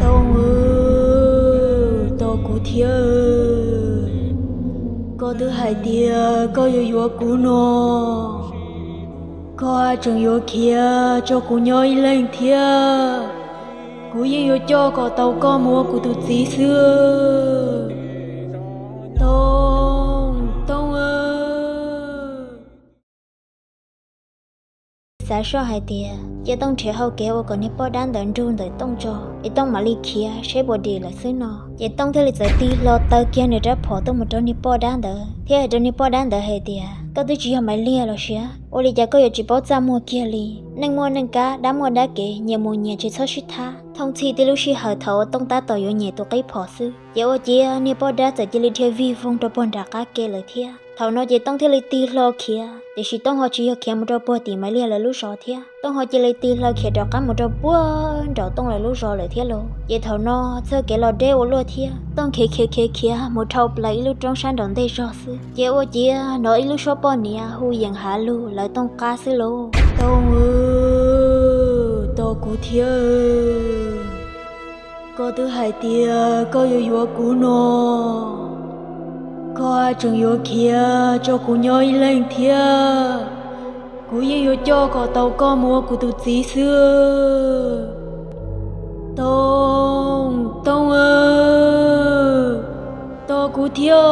Tooj, tos kuv thiab. Koj twb hais tias koj yuav yuav kuv no, koj tseem yuav khiav tso kuv nyob ib leeg thiab. Kuv yeej yuav coj kom tau koj mus ua kuv tus txiv xwb. Tooj, Tooj, xav soj hais tias cia Tooj nrhiav hau kev ua kom niag poj dab ntawd nrug ntawm Tooj tso es Tooj mam li khiav saib puas dim lawm xwb no. Ces Tooj thiaj li txawm tig hlo taw kiag nws rab phom tuaj mus rau niag poj dab ntawd thiab hais rau niag poj dab ntawd hais tias, koj twb tsis yog Maiv Liag los sis? Ua li cas koj yuav tsis paub txaj muag kiag li? Neej muaj neej kab, dab muaj dab kev, nyias mus nyias, tsis txhob sib thab. Thooj txhij tib lub sij hawm thaum uas Tooj tab tom yuav nyem tus qib phom xwb, ces ua ciav niag poj dab txawm cia li dhia vij voog rau puag nram qab ke lawm thiab. Thaum no ces Tooj thiaj li tig hlo khiav, tiam sis Tooj ho tsis yog khiav mus rau puag tim Maiv Liag lawv lub zos thiab. Tooj ho cia li tig hlo khiav rov qab mus rau puag nraum Tooj lawv lub zos lawm thiab lauj. Ces thaum no txoj kev los deb ua luaj thiab, Tooj khiav khiav khiav khiav mus dhau plaws ib lub roob sab nraum ntej zog xwb, ces ua ciav hnov ib lub suab poj niam hu yees hav lug lawv Tooj qab xwb lauj. Tooj, tos kuv thiab. Koj twb hais tias koj yuav yuav kuv no, koj tseem yuav khiav tso kuv nyob ib leeg thiab. Kuv yeej yuav coj kom tau koj mus ua kuv tus txiv xwb. Tooj, Tooj, tos kuv thiab.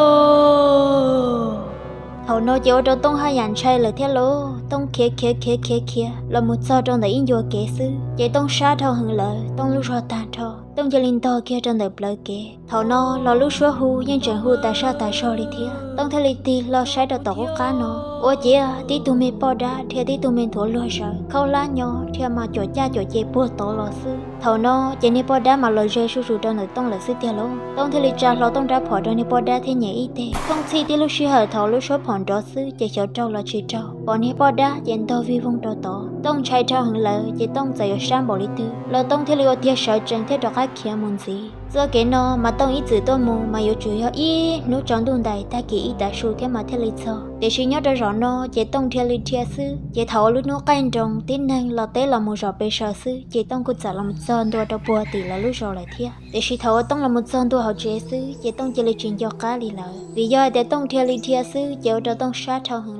Thaum no ces ua rau Tooj haj yam ntshai lawm thiab lauj. Tooj khiav khiav khiav khiav khiav los mus txog rau ntawm ib ncua kev xwb, ces Tooj sab dhau heev lawm, Tooj lub zog tag nrho, Tooj cia li ntog kiag rau ntawm plawv kev. Thaum no los lub suab hu yeej tseem hu tas saj tas zog li thiab. Tooj thiaj li tig hlo saib rau tom qub qab no, ua ciav tib tug me poj dab dhia tib tug me nthuav luag zawv khaub hlab nyo dhia mas cuam caj cuam ces puag tod los xwb. Thaum no ces niag poj dab mas los ze zuj zus rau ntawm Tooj lawm xwb tiag lauj. Tooj thiaj li tsa hlo Tooj rab phom rau niag poj dab thiab nyem ib teg. Thooj txhij tib lub sij hawm thaum lub suab phom nrov xwb ces xyov raug los tsis raug, pom niag poj dab ces ntog vij voog rau tod. Tooj ntshai dhau heev lawm ces Tooj txawm yuav sab npaum li twg los Tooj thiaj li ua tiag sawv tsees thiab rov qab khiav mus ntxiv. Txoj kev no mas Tooj ib txwm tuaj mus mas yuav tsum yog ib hnub tsaus ntuj ntais tag kis ib tav su thiab mas thiaj li txog, tiam sis nyob rau zaum no ces Tooj dhia li dhia xwb. Ces thaum uas lub hnub qaij nroos tib neeg los teb los mus zom pes sawv xwb ces Tooj kuj txawm los txog ntua rau puag tim lawv lub zos lawm thiab. Tiam sis thaum uas Tooj los mus txog ntua hauv tsev xwb ces Tooj cia li tsis nco qab li lawm, vim yog hais tias Tooj dhia li dhia xwb ces ua rau Tooj sab dhau heev